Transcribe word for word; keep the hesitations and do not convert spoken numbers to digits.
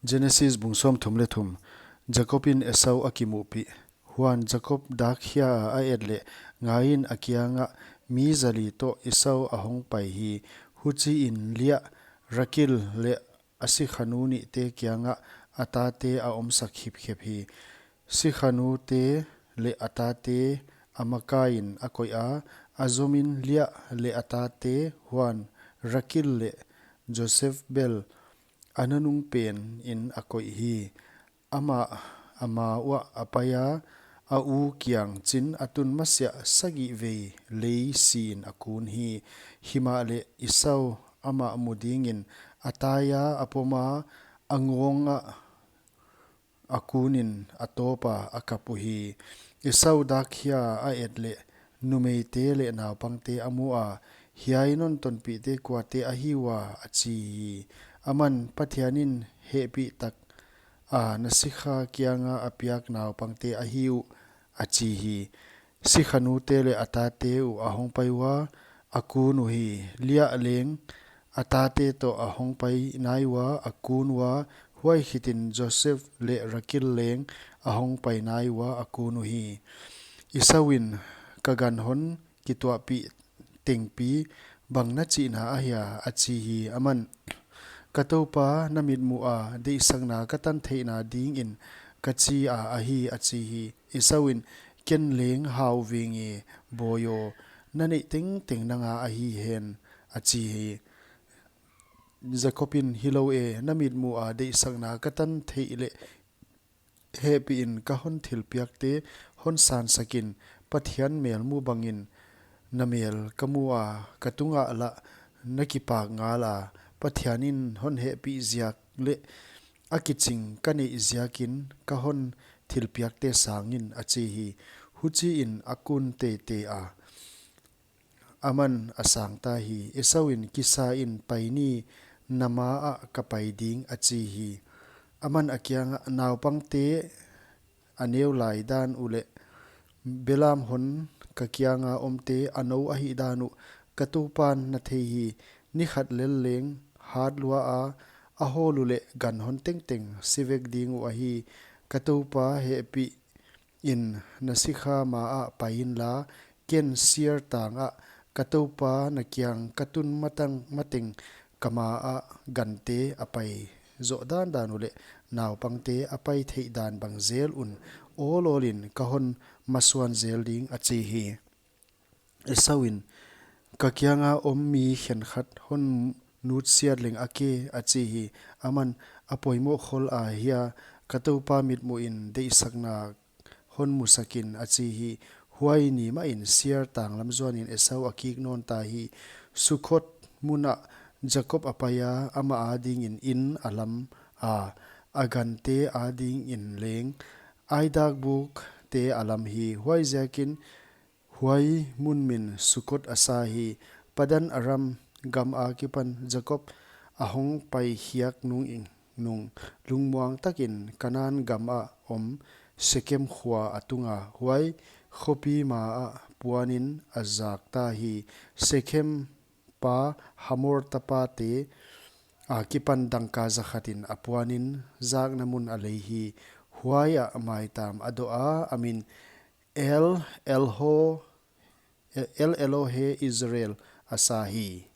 Genesis bung sawmthum leh thum. Jakob in Esau a kimuhpih. Huan Jakob dak hia a a et leh, ngaiin, a kiangah mi zali toh Esau a hongpai hi. Huchiin Leah, Rakil leh a sikhanu nihte kiangah a tate a omsak hipkhep hi. Sikhanute leh a tate a makaiin a koih a, a zomin Leah leh a tate, huan Rakil leh Joseph bel a nunungpenin a koih hi. Amah a ma uah a pai a, a u kiang chin a tun masiah sagih vei lei siin a kun hi. Himahleh Esau amah mu dingin a tai a, a pom a, a ngawngah a kunin a tawp a, a kap uhi. Esau dak hia a a et leh, numeite leh naupangte a mu a, hiai non tonpihte kuate ahi ua, a chi hi. Aman, Pathianin hehpihtak a na sikha kianga a piak naupangte ahi uh, a chi hi. Sikhanute leh a tate uh a hongpai ua, a kun uhi. Leah leng a tate toh a hongpai nai ua, a kun ua, huai khitin Joseph leh Rakil leng a hongpai nai ua, a kun uhi. Esauin, ka gan hon kituahpih tengpi bang na chihna ahia, a chi hi. Aman, ka toupa na mitmuh a deihsakna ka tan theihna dingin ka chi a ahi, a chi hi. Esauin, ken leng hau veng e, bawi aw, na neih tengteng nanga ahi hen, a chi hi. Jakob in, hilou e, na mitmuh a deihsakna ka tan theih leh hehpihin ka hon thilpiakte hon sansakin, Pathian mel mu bangin na mel ka mu a, ka tungah lah na kipak ngal a, Pathianin hon hehpih ziak leh a kiching ka neih ziakin ka hon thilpiakte sangin, a chi hi. Huchiin a kun teitei a, aman a sang ta hi. Esauin, kisa in, pai ni, na ma ah ka pai ding, a chi hi. Aman a kiangah, naupangte a neu lai dan uh leh belam hon ka kianga omte a nou ahih dan uh ka toupan na thei hi. Ni khat lel leng hat lua a, a hawl uleh gan hon tengteng si vek ding uh ahi. Ka toupa, hehpih in na sikha ma ah pai inla, ken Seir tang ah ka toupa na kiang ka tun matang mateng, ka ma ah gante a pai zoh dandan uleh naupangte a pai theih dan bang zel un awlawlin ka hon masuan zel ding, a chi hi. Esauin, ka kianga om mi khenkhat hon nutsiat leng a ke, a chi hi. Aman, a poimoh khol a hia, ka toupa mitmuhin deihsakna hon musakin, a chi hi. Huai ni mahin Seir tang lam zuanin Esau a kik nawn ta hi. Sukkot mun ah Jakob a pai a, amah adingin in a lam a, a gante adingin leng aidakbukte a lam hi. Huaiziakin huai mun min Sukkot a sa hi. Padan Aram gam akipan Jakob a hongpai khiak nung, lungmuang takin Kanan gam ah om Sekem khua a tung a, huai khopi ma ah puanin a zak ta hi. Sekem pa Hamor tapate akipan dangka zakhatin a puanin zakna mun a lei hi. Huai ah maitam a doh a, a min El Elohe, El Elohe Israel a sa hi.